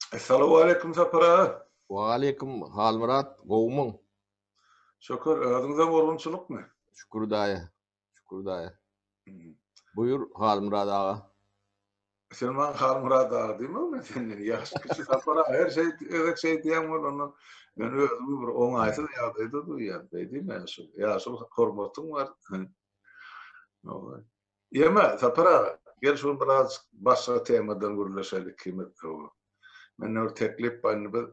Essalawwaleýkum Sapar aga. Waleýkim Halmyrat gowumyň? Şükür özüňizem gurgunçylykmy? Şükür daýy. Şükür daýy. Buýur Halmyrat aga. Sen maňa Halmyrat aga diýme men senden ýaş kiçi Sapar aga her şey gezek şeý diýýäň bolanda men özümi bir oňaýsyz ýagdaýda duýýan. Beý diýme ýaşuly. Ýaşuly hormatyň bar. Ýeme, Sapar aga, gel şu gün birazjyk başga temadan gürleşeli ikimiz. Mende bir teklip bar, indi biz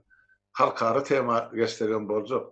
halkara tema geçsegem boljak.